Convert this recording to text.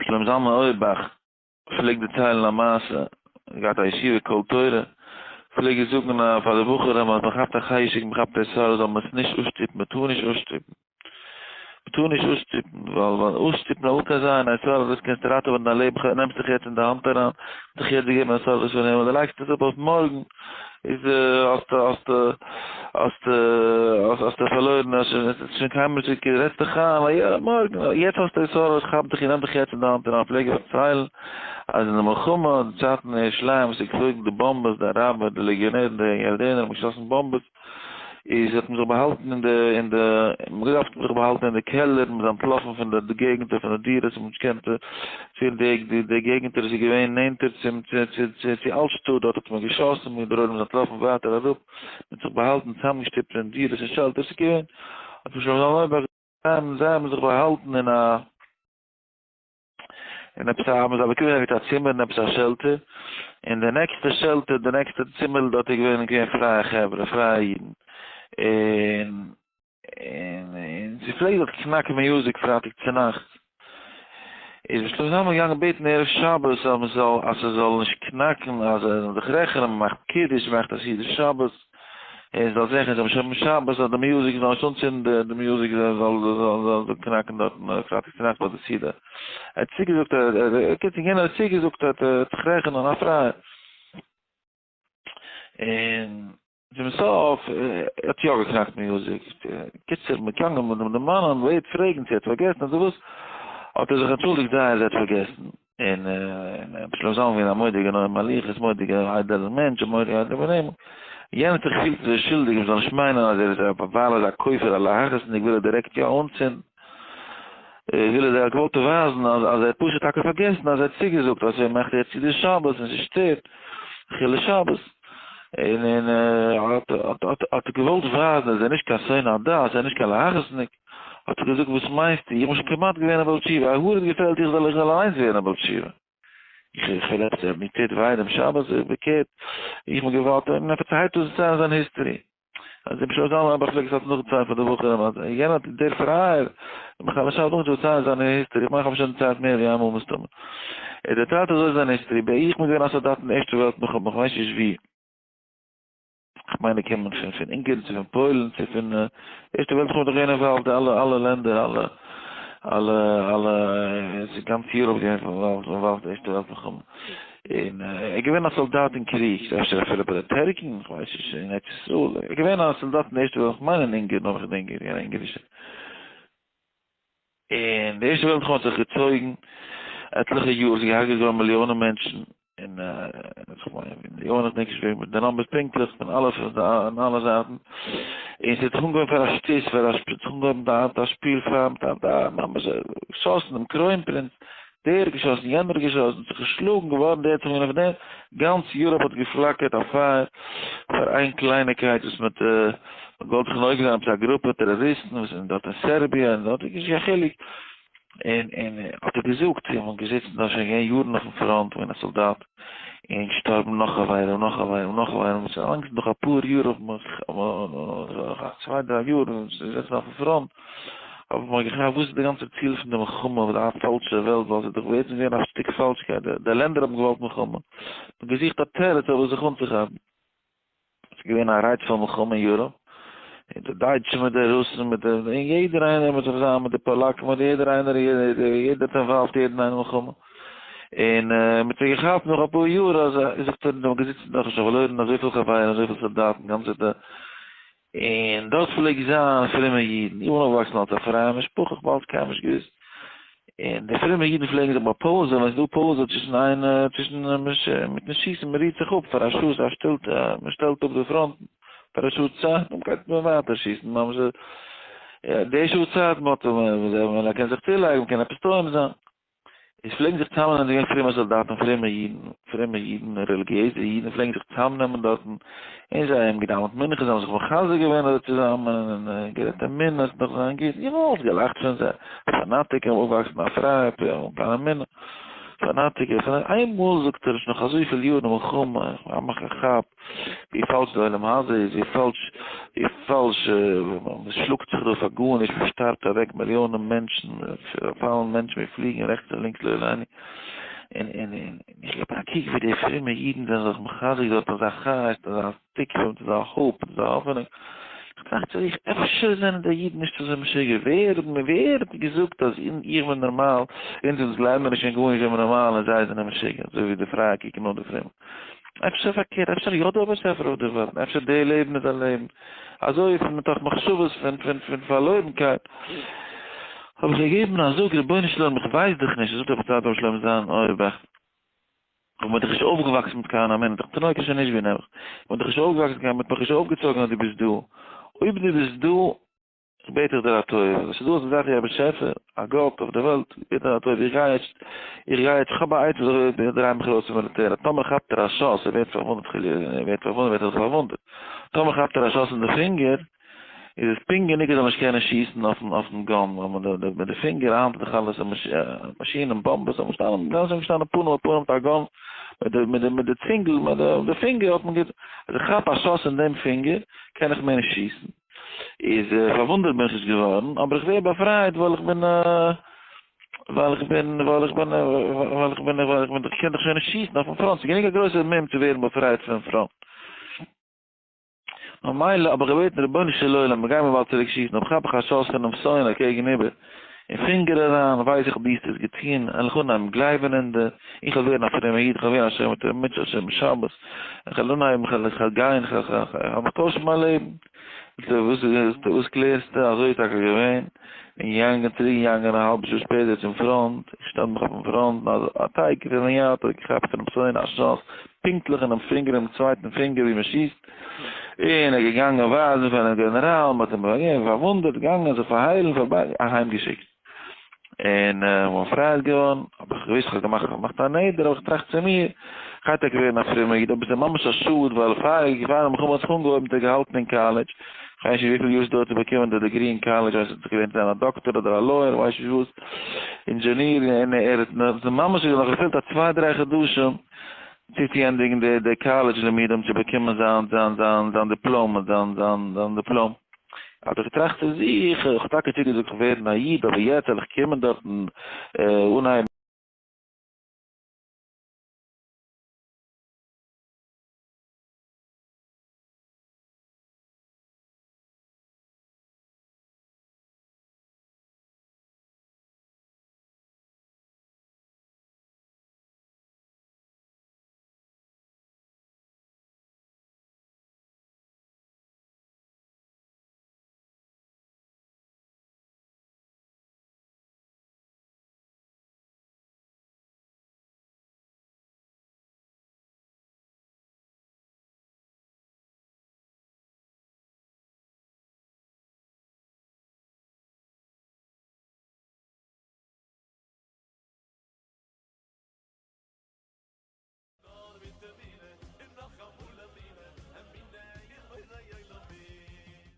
שלמה זלמן אויערבאך פלעגט דערציילן א מעשה, ער האט געהאט א ישיבה קול תורה, פלעג ער זאגן פאר די בחורים אז מען כאפט א חשק, מען כאפט א התעוררות זאל מען עס נישט אפשטופן, מען טאר נישט אפשטופן, מען טאר נישט אפשטופן, ווייל ווייל אפשטופן אל תזיין, א התעוררות קענסטו ראטעווען דיין לעבן, נעמסט דיך יעצט אין די האנט אריין, דיך יעצט געגעבן א התעוררות פון הימל, דו לייגסט עס אפ אויף מארגן, איז האסטו האסטו האסטו האסטו פארלוירן, האסט שוין קיינמאל נישט געקענט, רעדסט דיך איין, א יא, מארגן, יעצט האסטו התעוררות, כאפ דיך און נעם דיך יעצט אין די האנט אריין, פלעג איך פארציילן אז אין די מלחמה, די צייטן אין ירושלים וואס איז געפלויגן די באמבעס, די אראבער, די לעגיאנערן, די ירדענער האבן געשאסן באמבעס, איז האט מען זיך באהאלטן אין די אין די מען געדארפט זיך באהאלטן אין די קעלער, מען איז אנטלאפן פון די געגנטער פון די דירות, מען האט נישט געקענט פון די די די געגנטער וואס איז געווען נענטער צום צו צו צו צו אלט שטאט, דארט האט מען געשאסן, און דער עולם איז אנטלאפן ווייטער אראפ, מען האט זיך באהאלטן צוזאמגעשטופט אין דירות און shelters, ס'איז געווען האט מען שוין זיי האבן זיך באהאלטן אין א. און עפעס א האבן זיי באקומען ערגעץ א צימער אין עפעס א shelter, און די נעקסטע shelter די נעקסטע צימערל דארט איז געווען געווען פרייע חברה פרייע אידן, און און און ס'פלעגט דארט קנאקן music פרייטאג צונאכטס, איז ר' שלמה זלמן געגאנגען בעטן ערב שבת אז מ'זאל אז ס'זאל נישט קנאקן אז זיי זאלן זיך רעכענען מ'מאכט קידוש מ'מאכט א סעודת שבת, און זאל זיכער זיין שומרים שבת אז די music זאל נישט אנצינדן די music זאל זאל זאל קנאקן דארטן פרייטאג צונאכטס ביי די סעודה. ער האט צוגעזאגט קיצור יענער האט צוגעזאגט ער וועט זיך רעכענען א פרייער. און צום סוף האט יא געקנאקט music. קיצור מען קען אים דערמאנען וועט פרעגן צו ער האט פארגעסן אדער וואס האט ער זיך אנטשולדיגט זייער אז ער האט פארגעסן. און רבי שלמה זלמן געווען א מורא'דיגע נועם הליכות, מורא'דיגע איידעלער מענטש, א מורא'דיגע איידעלער בן עמו. יענער האט זיך געפילט אזוי שולדיג, מ'זאל נישט מיינען אז ער איז א ווייל ער איז א כופר א להכעיס'ניק וויל ער דירעקט יא אנצינדן. וויל ער האט געוואלט ווייזן אז אז ער האט פשוט טאקע פארגעסן אז ער האט צוגעזאגט אז ער מאכט יעצט די שבת און ס'שטערט חילול שבת. און און האט האט האט האט געוואלט ווייזן אז ער איז נישט קיין שונא הדת, ער איז נישט קיין להכעיס'ניק. האט ער געזאגט וואס מיינסטו, איך בין שוין כמעט געווען א בעל תשובה, א האר האט געפעלט איך זאל איך זאל אליינס ווערן א בעל תשובה, איך איך וויל עפעס מיר טוט וויי דעם שבת, איך בעקערט, איך בין געוואלט, און ער פארציילט אונז זיין זיין history, אז רבי שלמה זלמן אויערבאך פלעגט עס אלץ נאכדערציילן פאר די בחורים אז יענער האט דער פרייער מחלל שבת נאכדערציילט זיין history, איך מיין איך האב שוין דערציילט מער ווי איינמאל מסתמא, ער דערציילט אזוי זיין history, איך בין געווען א סאלדאט אין די ערשטע וועלט מלחמה, איך ווייס נישט ווי. כ'מיין די קומען פון פון אונגערן צו פון פוילן צו פון ערשטע וועלט מלחמה איז דאך געווען involved אלע אלע לענדער אלע אלע אלע עס איז גאנץ Europe געווען involved די ערשטע וועלט מלחמה און ער איז געווען א סאלדאט אין קריג אפשר אפילו ביי די טערקן כ'ווייס נישט אין ארץ ישראל ער איז געווען א סאלדאט אין די ערשטע וועלט כ'מיין אין אונגערן האב איך געדענק געווען א אונגערישע און די ערשטע וועלט מלחמה האט זיך געצויגן עטליכע יאר, עס איז געהארגעט געווארן מיליאנען מענטשן, און מיליאנען, איך דענק נישט ווער די numbers פונקטליך, פון אלע פון אלע זייטן, און ס'האט זיך אנגעהויבן פאר א שטות, פאר א שפיל, ס'האט זיך אנגעהויבן א שפיל פאר א ממש געשאסן דעם קרוין פרינץ, דער האט געשאסן, יענער האט געשאסן, זיך געשלאגן, געווארן דער האט זיך אנגעהויבן אויף דעם, גאנץ Europe האט געפלאקערט א פייער פאר איין קלייניקייט וואס מ'האט מ'האט געוואלט זיך נוקם זיין עפעס א גרופע טעראריסטן וואס זענען דארט אין סערביע און דארט איז נישט קיין חילוק, און און האט ער געזאגט איך בין געזיצן דארט שוין געווען יארן אויפן פראנט געווען א סאלדאט און געשטארבן נאך חברים נאך חברים נאך חברים און שוין לאנג נאך אפאר יאר האט מען נאך צוויי דריי יאר זיצן אויפן פראנט האב איך מיר געכאפט וואס איז די גאנצע ציל פון די מלחמה אויף די פאלשע וועלט ווייל ס'איז דאך בעצם געווען א שטיק פאלשקייט די לענדער האבן געוואלט מלחמה מ'האט געזוכט א תירוץ אויף וואס זיך אנצוכאפן. ס'איז געווען א רייצפול מלחמה אין Europe, און די דייטשן מיט די רוסן מיט די, און יעדער איינער מיט זיך זיין מיט די פאלאקן מיט יעדער איינער יעדער האט involved יעדן איינעם מלחמה, און מ'האט זיך געכאפט נאך אפאר יאר אז זאגט ער מ'האט געזיצן דאך שוין פארלוירן אזויפיל חברים אזויפיל סאלדאטן גאנצעטע, און דארט פלעגט זיין פרומע אידן, איך בין אויפגעוואקסן אלס א פרייע משפחה, איך האב אלץ קיינמאל נישט געוואוסט, און די פרומע אידן פלעגן זיך ביי פאוזע, ווען ס'איז דא פאוזע צווישן איין צווישן מיטן שיסן, מען רוהט זיך אפ פאר א שעה, ס'איז א שטילטע, מען שטעלט אפ די פראנטן פאר א שעה צייט, דאן גייט מען ווייטער שיסן, ממש די שעה צייט מען האט, מען קען זיך צולייגן, מען קען עפעס טועם זיין. עס פלעגן זיך צוזאמנעמען די געווען פרומע סאלדאטן, פרומע אידן, פרומע אידן, רעליגיעזע אידן פלעגן זיך צוזאמנעמען דארטן, און זיי האבן געדאווענט מנחה, זיי האבן זיך מחזק געווען אזוי צוזאמען, און גערעדט אמונה, עס וועט נאך זיין גוט, איך האב אלץ געלאכט פון זיי, פאנאטיקער, אויפוואקסן א פרייע, אן קיין אמונה. פאנאטיקער, איינמאל זאגט ער, נאך אזויפיל יארן מלחמה, איך מאך א כאפ, ווי פאלש די עולם הזה איז, ווי פאלש, ווי פאלש, מען שלאגט זיך דא פאר גארנישט, מען שטארבט אוועק מיליאנען מענטשן, פאלן מענטשן, מיר פליגן רעכטס און לינקס לא עלינו, און און און איך געב א קוק ווי די פרומע אידן זענען זיך מחזק דארט אזא חיות, אזא תקווה, אזא hope, אזא האפענונג, איך טראכט צו זיך, אפשר זענען די אידן נישט אזוי משוגע, ווער ווער האט געזאגט אז איך בין נארמאל, אונז אונז גלייבן מיר נישט אין גארנישט זעמיר נארמאל און זיי זענען משוגע, אזוי ווי די פרייע קוקן אן די פרומע. אפשר פארקערט, אפשר יא דא א באשעפער אויף דער וועלט, אפשר די לעבן איז א לעבן, אזוי פון מתוך מחשבות פון פון פון פארלוירנקייט, האב איך געגעבן א זאג, רבונו של עולם איך ווייס דאך נישט, זאגט רבי צדוק שלמה זיין אויערבאך, איך בין דאך נישט אויפגעוואקסן מיט קיין אמונה, דאך תינוק איז שוין נישט ווי נעבעך, איך בין דאך נישט אויפגעוואקסן קיין, מען האט מיך נישט אויפגעצויגן אז דו ביסט דא, אויב דו ביסט דא, בעט איך דיר א טובה, עס איז דא אזא זאך ווי א באשעפער, א גאט אויף דער וועלט, איך בעט דיר א טובה, איך גיי יעצט, איך גיי יעצט, איך האב א עצה וויאזוי איך דריי מיך ארויס פון מיליטער, אז טאמער כאפט ער א שאס, ער ווערט פארוואונדעט חלילה, ער ווערט פארוואונדעט ווערט ער זיך פארוואונדעט, טאמער כאפט ער א שאס אין די פינגער, איז עס פונקט גענוג ער זאל נישט קענען שיסן אויפן אויפן gun, ווייל מיט די פינגער, היינט איז דאך אלעס מאשינען, באמבעס, זיי זענען געשטאנען פנים אל פנים מיט א gun, מיט די מיט די מיט די צינגל, מיט די פינגער האט מען גע, אז איך כאפ א שאס אין דעם פינגער, קען איך מער נישט שיסן. איז פארוואונדערט בין איך נישט געווארן, אבער איך ווער באפרייט ווייל איך בין ווייל איך בין ווייל איך בין ווייל איך בין ווייל איך בין איך קען דאך שוין נישט שיסן אויפן פראנט, ס'איז גענוג א גרויסער מום צו ווערן באפרייט פון פראנט. ממילא האב איך געבעטן רבונו של עולם, מ'גייט מיר באלד צוריק שיסן, אויב כאפ איך א שאס פונעם שונא קעגן איבער, אין פינגער אריין, ווייס איך דו האסט עס געטון, וועל איך אנהייבן גלייבן אין דיר, איך וועל ווערן א פרומער איד, איך וועל ווערן א שומר תורה ומצוות, א שומר שבת, איך וועל אנהייבן, איך וועל איך וועל גיין, איך וועל איך וועל מיך טוישן מיין לעבן. וואס וואס קלערסטו? אזוי איז טאקע געווען, בין געגאנגען צוריק געגאנגען א האלבע שעה שפעטער צום פראנט, איך שטעל מיך אויפן פראנט, א טייג פון מיין יד האט געכאפט פונעם שונא א שאס, פונקטליך אינעם פינגער, אינעם צווייטן פינגער ווי מען שיסט, און ער איז געגאנגען ווייזן פארן גענעראל, מען האט אים באגעגענט, פארוואונדעט, געגאנגען זיך פארהיילן, פארביי, אהיים געשיקט. און באפרייט געווארן, האב איך געוואוסט איך האב געמאכט געמאכט א נדר, האב איך געטראכט צו מיר, כ'גיי טאקע ווערן א פרומער איד, אבער ס'איז ממש א שאד, ווייל פאר פאר די מלחמה האט זיך אנגעהויבן האט ער געהאלטן אין קאלעדזש, כ'ווייס נישט וויפיל יאר ס'דויערט צו באקומען די degree אין קאלעדזש, ווייס נישט צו געלערנט זיין א דאקטאר אדער א lawyer, ווייס נישט וואס, אינדזשעניר, און ער האט ממש נאך געפעלט א צוויי דריי חדשים צו צו ענדיגן די די קאלעדזש לימודים צו באקומען זיין זיין זיין זיין דיפלאמע זיין זיין זיין דיפלאם. האב איך געטראכט צו זיך, איך האב טאקע צוגעזאגט איך ווערן א איד, אבער יעצט וועל איך קומען דארטן אנהייבן.